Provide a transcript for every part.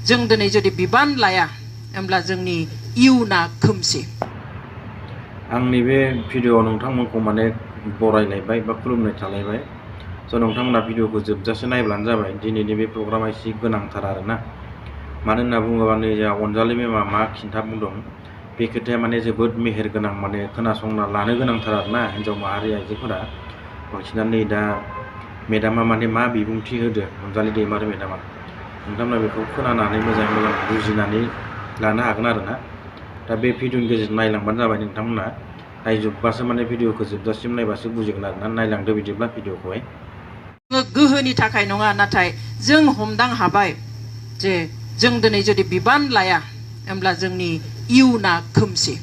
जों दिनै जुदि बिबान लाया होमब्ला जोंनि इयुना खोमसि। आंनि बे भिडिअ'आव नोंथांमोनखौ माने बरायलायबाय बा खुलुमनाय थालायबाय। स' नोंथांमोना भिडिअ'खौ जोबजासे नायब्लानो जाबाय। दिनैनि बे प्रग्रामा एसे गोनांथार आरोना। मानो होनना बुङोबा नै जोंहा अनजालि मेमा मा खिन्था बुंदों बे खोथाया माने जोबोद मेहेर गोनां, माने खोनासंना लानो गोनांथार आरोना। हिन्जाव माहारि आइजोफोरा बांसिनानो नै दा मेदामा माने मा बिबुंथि होदो अनजालि दैमारि मेदामा, नोंथांमोना बेखौ खोनानानै मोजाङै मोजां बुजिनानै लानो हागोन आरोना। दा बे भिडिअ'नि गेजेरजों नायलांबानो जाबाय नोंथांमोना। नायजोबबासो माने भिडिअ'खौ जोबजासिम नायबासो बुजिगोन आरोना। नायलांदो बिदिब्ला भिडिअ'खौहाय। गोहोनि थाखाय नङा, नाथाय जों हमदां हाबाय जे जों दिनै जुदि बिबान लाया होमब्ला जोंनि इयुना खोमसि।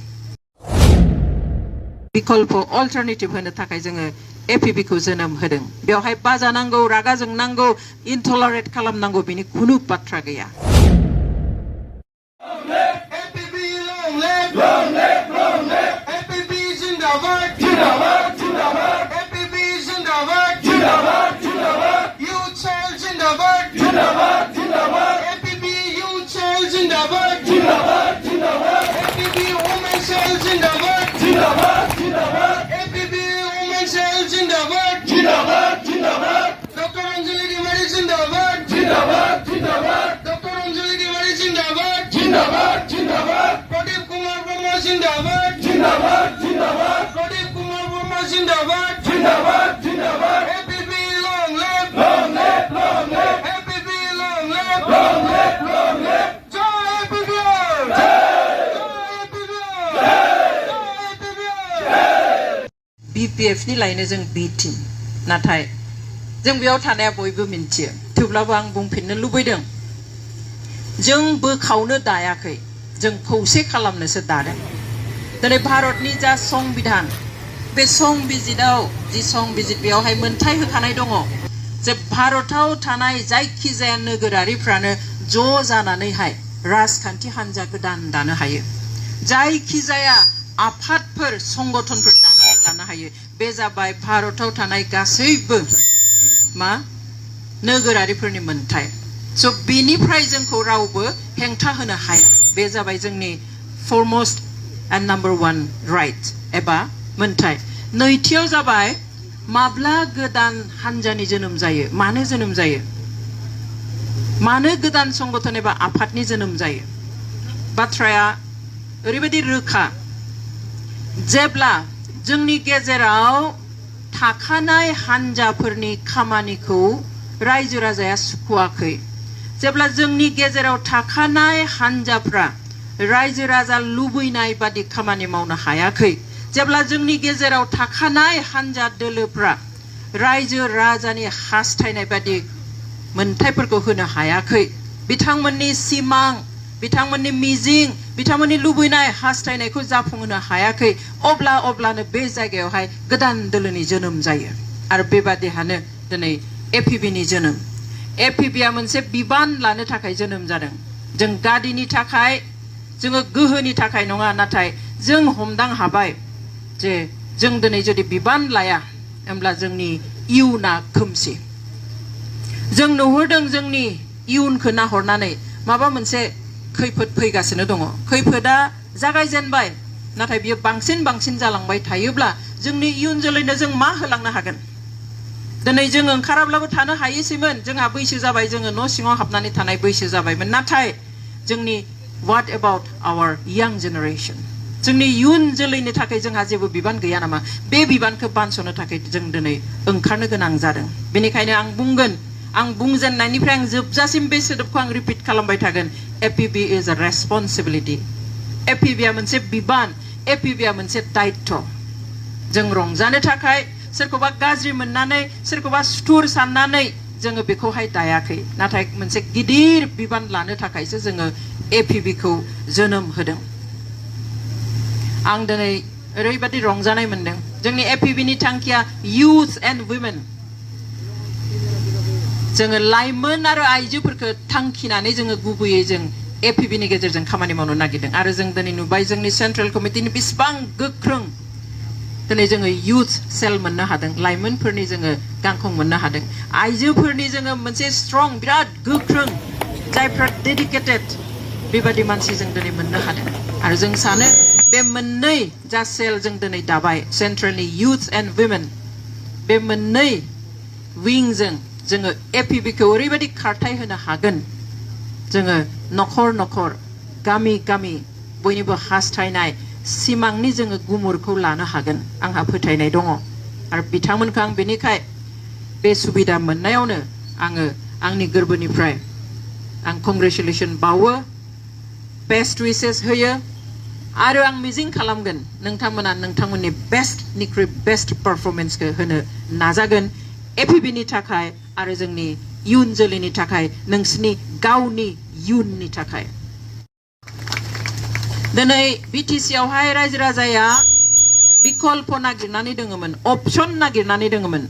बिकल्प अल्टारनेटिभ होनो थाखाय जोङो एपिबि खौ जोनोम होदों। बेवहाय बाजानांगौ, रागा जोंनांगौ, इनटलारेट खालामनांगौ बेनि खुनु बाथ्रा गैया। Dr. Anjali Dwimari Zindabad. Zindabad, Zindabad. Dr. Anjali Dwimari Zindabad. Zindabad, Zindabad. Pradeep Kumar Verma Zindabad. Zindabad, Zindabad. Pradeep Kumar Verma Zindabad. Zindabad, Zindabad. APB long live. Long live, long live. APB long live. Long live, long live. Jai APB. BPF नि लायनो जों B team, नाथाय जों बेयाव थानाया बयबो मिन्थियो। थेवब्लाबो आं बुंफिननो लुबैदों, जों बोखावनो दायाखै, जों खौसे खालामनोसो दादों। दिनै भारतनि जा संबिधान, बे संबिजिताव जि संबिजित बेयावहाय मोनथाय होखानाय दङ जे भारताव थानाय जायखिजाया नोगोरारिफ्रानो ज' जानानैहाय राजखान्थि हान्जा गोदान दानो हायो। जायखिजाया आफादफोर, संगठनफोर दानानै लानो हायो। बे जाबाय भारताव थानाय गासैबो नोगोरारिफोरनि मोनथाय। स' बेनिफ्राय जोंखौ रावबो हेंथा होनो हाया। बे जाबाय जोंनि फरमस्ट एन्ड नाम्बार 1 राइट एबा मोनथाय। नैथियाव जाबाय माब्ला गोदान हान्जानि जोनोम जायो, मानो जोनोम जायो, मानो गोदान संगठन एबा आफादनि जोनोम जायो। बाथ्राया ओरैबायदि रोखा, जेब्ला जोंनि गेजेराव थाखानाय हान्जाफोरनि खामानिखौ रायजो राजाया सुखुवाखै, जेब्ला जोंनि गेजेराव थाखानाय हान्जाफ्रा रायजो राजा लुबैनाय बादि खामानि मावनो हायाखै, जेब्ला जोंनि गेजेराव थाखानाय हान्जा दोलोफ्रा रायजो राजानि हास्थायनाय बादि मोनथायफोरखौ होनो हायाखै, बिथांमोननि सिमां, बिथांमोननि मिजिं, बिथांमोननि लुबैनाय हास्थायनायखौ जाफुंहोनो हायाखै, अब्लानो बे जायगायावहाय गोदान दोलोनि जोनोम जायो। आरो बेबादिहानो दिनै एपिबिनि जोनोम। एपिबिया मोनसे बिबान लानो थाखाय जोनोम जादों। जों गादिनि थाखाय, जोङो गोहोनि थाखाय नङा, नाथाय जों हमदां हाबाय जे जों दिनै जुदि बिबान लाया होमब्ला जोंनि इयुना खोमसि। जों नुहुरदों जोंनि इयुनखौ नाहरनानै माबा मोनसे खैफोद फैगासिनो दङ। खैफोदा जागायजेनबाय, नाथाय बियो बांसिन जालांबाय थायोब्ला जोंनि इयुन जोलैनो जों मा होलांनो हागोन। दिनै जों ओंखाराब्लाबो थानो हायोसैमोन, जोंहा बैसो जाबाय, जोङो न' सिङाव हाबनानै थानाय बैसो जाबायमोन। नाथाय जोंनि व्हाट एबाउट आवर यां जेनेरेशन, जोंनि इयुन जोलैनि थाखाय जोंहा जेबो बिबान गैया नामा? बे बिबानखौ बानस'नो थाखाय जों दिनै ओंखारनो गोनां जादों। बेनिखायनो आं बुंगोन, आं बुंजेननायनिफ्राय आं जोबजासिम बे सोदोबखौ आं रिपिट खालामबाय थागोन। एपिबि इज अ रेसपन्सिबिलिटी। एपिबिया मोनसे बिबान, एपिबिया मोनसे दायित्व। जों रंजानो थाखाय, सोरखौबा गाज्रि मोननानै, सोरखौबा सुथुर साननानै जोङो बेखौहाय दायाखै, नाथाय मोनसे गिदिर बिबान लानो थाखायसो जोङो एपिबि खौ जोनोम होदों। आं दिनै ओरैबायदि रंजानाय मोनदों। जोंनि एपिबिनि थांखिया इउथ एन्ड वुमेन। जोङो लाइमोन आरो आइजोफोरखौ थांखिनानै जोङो गुबैयै जों एपिबिनि गेजेरजों खामानि मावनो नागिरदों। आरो जों दिनै नुबाय जोंनि सेन्ट्रेल कमिटिनि बेसेबां गोख्रों दिनै जोङो इउथ सेल मोननो हादों, लाइमोनफोरनि जोङो गांखं मोननो हादों, आइजोफोरनि जोङो मोनसे स्ट्रं, बिराद गोख्रों जायफ्रा डेडिकेटेड बेबादि मानसि जों दिनै मोननो हादों आरो जों सानो बे मोननै जा सेल जों दिनै दाबाय सेन्ट्रेलनि youth and women बे मोननै विंजों जोङो एपिबिखौ ओरैबायदि खारथाय होनो हागोन जोङो नखर नखर गामि गामि बयनिबो हास्थायनाय सिमांनि जोङो गुमुरखौ लानो हागोन आंहा फोथायनाय दङ आरो बिथांमोनखौ आं बेनिखाय बे सुबिदा मोननायावनो आङो आंनि गोरबोनिफ्राय आं कंग्रेचुलेसन बावो बेस्ट विशेस होयो आरो आं मिजिं खालामगोन नोंथांमोना नोंथांमोननि बेस्टनिख्रुइ बेस्ट पारफरमेन्सखौ होनो नाजागोन एपिबिनि थाखाय आरो जोंनि इयुन जोलैनि थाखाय नोंसिनि गावनि इयुननि थाखाय दिनै बिटिसि आवहाय रायजो राजाया बिकल्प नागिरनानै दङमोन अपसन नागिरनानै दङमोन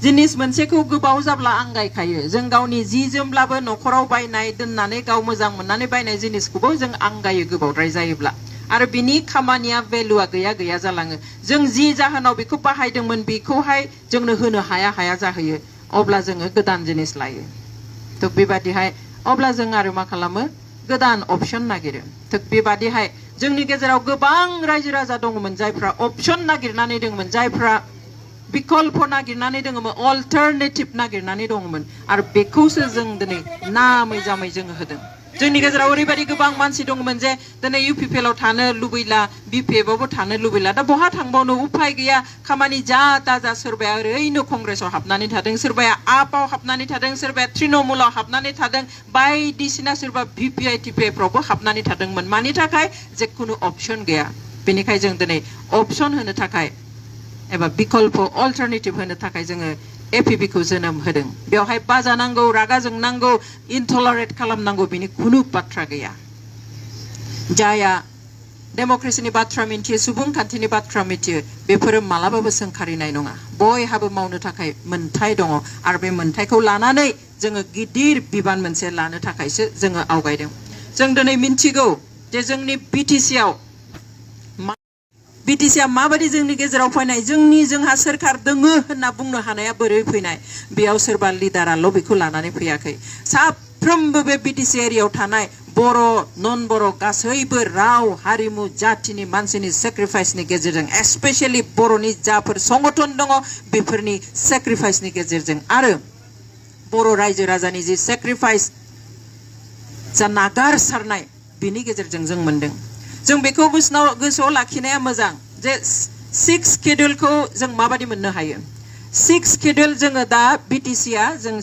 जिनिस मोनसेखौ गोबाव जाब्ला आंगायखायो जों गावनि जि जोमब्लाबो नखराव बायनाय दोननानै गाव मोजां मोननानै बायनाय जिनिसखौबो जों आंगायो गोबावद्राय जायोब्ला आरो बिनि खामानिया भेलुआ गैया गैया जालाङो जों जि जाहोनाव बेखौ बाहायदोंमोन बेखौहाय जोंनो होनो हाया हाया जाहैयो अब्ला जोङो गोदान जिनिस लायो थ बेबादिहाय अब्ला जों आरो मा खालामो गोदान अपसन नागिरो थ बेबादिहाय जोंनि गेजेराव गोबां रायजो राजा दङमोन जायफ्रा अपसन नागिरनानै दङमोन जायफ्रा बिकल्प नागिरनानै दङमोन अल्टारनेटिभ नागिरनानै दङमोन आरो बेखौसो जों दिनै नामै जामै जोङो होदों जोंनि गेजेराव ओरैबायदि गोबां मानसि दङमोन जे दिनै इउपिपिएलआव थानो लुबैला बिपिएफआवबो थानो लुबैला दा बहा थांबावनो उपाय गैया खामानि जा ताजा सोरबाया ओरैनो कंग्रेसआव हाबनानै थादों सोरबाया आपआव हाबनानै थादों सोरबाया तृणमूलआव हाबनानै थादों बायदिसिना सोरबा भिपिआइ टिपिआइफ्रावबो हाबनानै थादोंमोन मानि थाखाय जे खुनु अपसन गैया बेनिखाय जों दिनै अपसन होनो थाखाय एबा बिकल्प अल्टारनेटिभ होनो थाखाय जोङो एपिबिखौ जोनोम होदों बेवहाय बाजानांगौ रागा जोंनांगौ इनटलारेट खालामनांगौ बिनि खुनु बाथ्रा गैया जाया डेमक्रेसिनि बाथ्रा मिथियो सुबुंखान्थिनि बाथ्रा मिथियो बेफोरो मालाबाबो सोंखारिनाय नङा बयहाबो मावनो थाखाय मोन्थाय दङ आरो बे मोन्थायखौ लानानै जोङो गिदिर बिबान मोनसे लानो थाखायसो जोङो आवगायदों जों दिनै मिन्थिगौ जे जोंनि बिटिसिआव बिटिसिआ माबायदि जोंनि गेजेराव फैनाय जोंहा सोरखार दोङो होनना बुंनो हानाया बोरै फैनाय बेयाव सोरबा लिडाराल' बेखौ लानानै फैयाखै साफ्रोमबो बे बिटिसि एरियायाव थानाय बर' नन बर' गासैबो राव हारिमु जातिनि मानसिनि सेक्रिफाइसनि गेजेरजों एस्पेसियेलि बर'नि जाफोर संगठन दङ बेफोरनि सेक्रिफाइसनि गेजेरजों आरो बर' रायजो राजानि जि सेक्रिफाइस जा नागारसारनाय बिनि गेजेरजों जों मोनदों जों बेखौ गोसोआव लाखिनाया मोजां जे 6 शेड्यूलखौ जों माबादि मोननो हायो 6 शेड्यूल जोङो दा बिटिसिआ जों